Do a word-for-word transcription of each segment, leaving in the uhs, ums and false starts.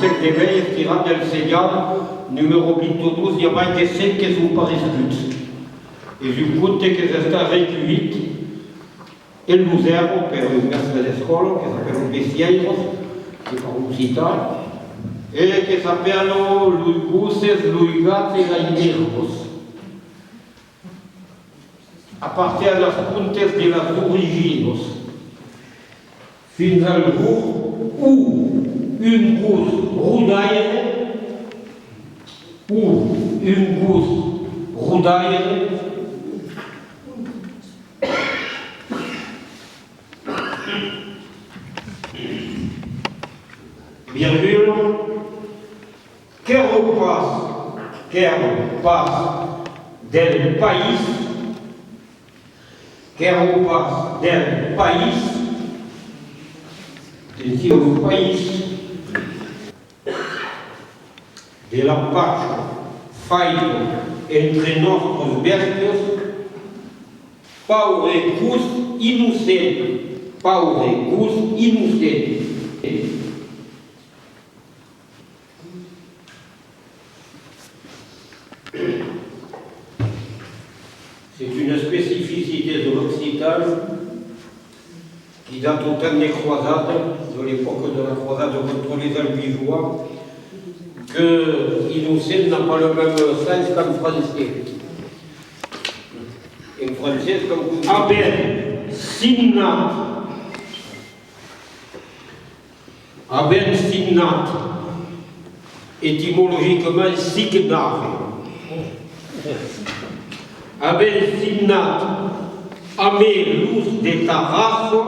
Aqueste ben estirat del Selham, numèro vint-e-dos, i a mai de cent que son parescuts. Es un conte qu'es estat reculhit en Losèra per un mèstre d'escòla que s'apèla Bessièiras, que parla occitan, e que s'apèla Los gosses, los gats e las mèrdas. Apartei a las contas de las originas. Fins al jorn ont un gos rodaire, ont un gos rodaire, virgula, qu'èra pas, qu'èra pas del país, qu'èra pas del país, del país de la pacha faita entre nòstras bèstias, paure gos innocent, paure gos innocent. C'est une spécificité de l'occitan qui date au temps des croisades, de l'époque de la croisade contre les Albigeois, que innocent n'a pas le même sens qu'en français. En français, c'est comme vous dites. Avèm signat Avèm signat, etimologicament, signar. Avèm signat amé los de ta raça,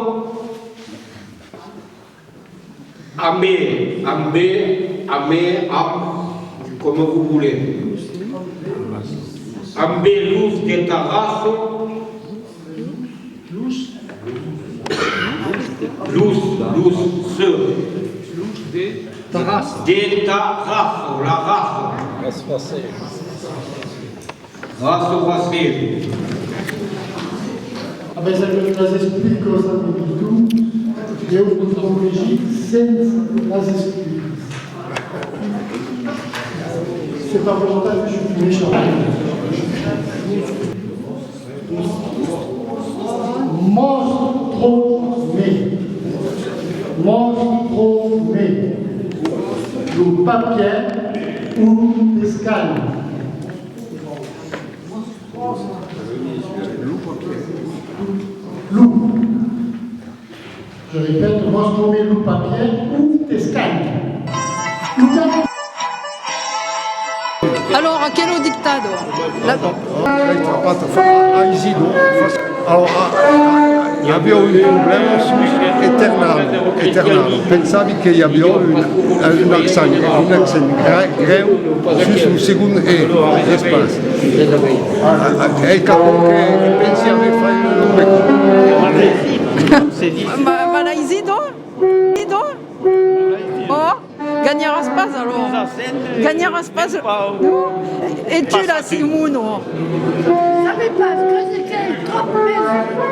amé, amé, amé, am, comme vous voulez. Amé los de ta raça, Los, los, se. De ta raça, la raça. Raça, raça. Ah ben, ça, las explicas, ça, de tot, eu vos vau legir sens las explicas. C'est pas volontaire, je suis méchant. Mòstra-me, mòstra-me lo papièr ont t'escalhas. Lo. Je répète, mòstra-me lo papièr ont t'escalhas. Lo. Alors, aquela dictada. La... Ai trapat fa, a Isidor. Alors, a, a, i aviá un problèma sus eternal, eternal. Pensavi que i aviá un, un accent, un accent grè-, grèu sus lo segond E, res pas. A, a, e capon que pensi aver fait lo mèma. Ma, ma la Isidor? Isidor? Oh, ganharàs pas, alors. Ganharàs pas. E tu, la Simona? Sabi pas, cresi qu'ai tròp mens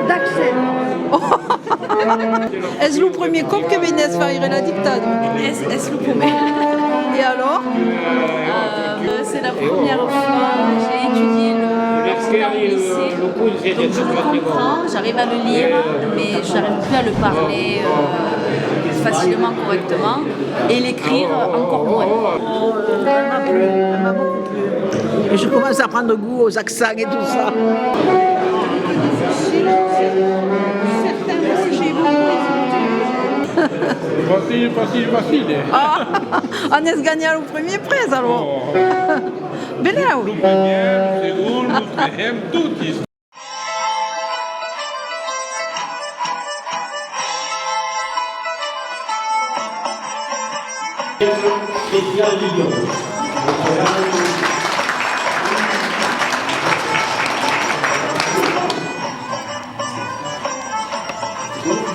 d'accent. Es lo premier còp que venètz faire la dictada? Es, es lo premier. Et alors? Euh, c'est la première fois. J'ai étudié le, l'occitan au lycée, donc je le comprends, j'arrive à le lire, mais j'arrive plus à le parler, euh, facilement, correctement, et l'écrire encore moins. Oh, euh, elle m'a plu, elle m'a beaucoup plu. Et je commence à prendre goût aux accents et tout ça. Facile, facile, facile. Ah, on a gagné le premier prix alors. Oh. Benlèu. Lo primièr, lo segond, lo tresen, totis.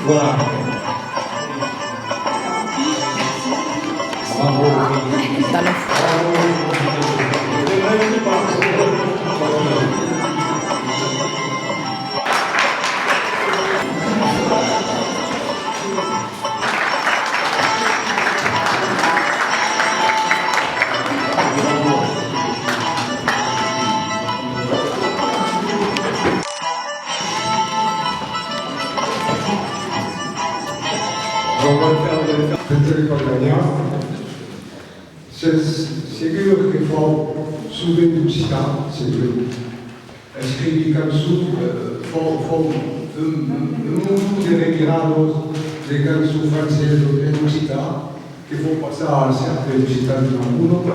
Voilà. Bravo. Pas ganhar. Sètz segur que fau sovent d'occitan, segur. Escrivi cançons, eh, fau, fau un, un, un molon de reviradas de cançons francesas en occitan, que fau passar a cèrtes occitans en Europa.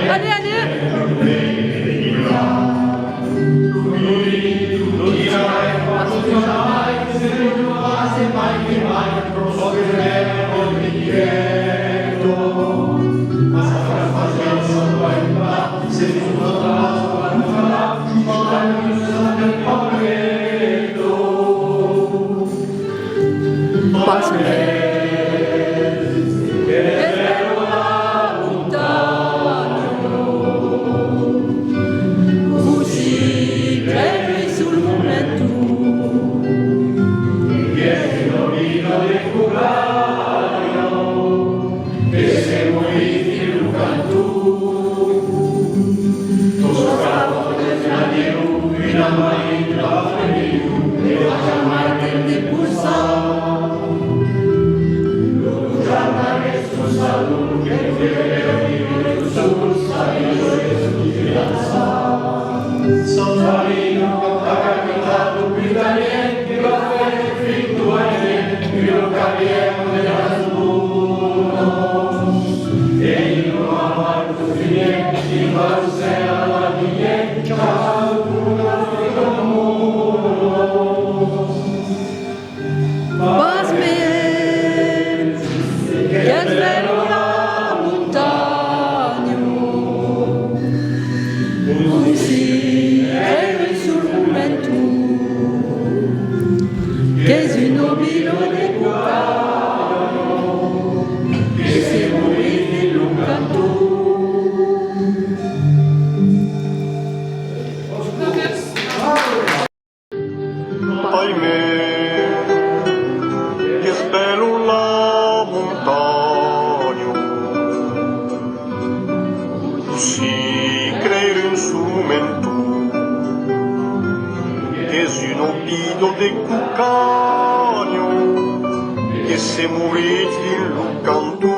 Allez, allez. Pas mens. Es bèla la montanha, cossí crèri sul momenton, qu'es una vida de covalha, que se moritz dins lo canton. Tot çò qu'avòt es la lhèu, una maita, e va jamai te'n depolsar. Lo gojam aguest son salon, que lo lhèu, lo sol, s'aviá de dançar. Santa Maria, la capitala, lo putanèr, que va fèr fin d'année, una carrièra de las bonas. E lo ramal. Pas mens, qu'es bèla la montanha, cossí crèri sul momenton, qu'es una vila de covalha, que se moritz dins lo canton. Ai mè, qu'es bèla la montanha, cossí crèri un sol momenton, qu'es una vida de covalha, que se moritz dins lo canton.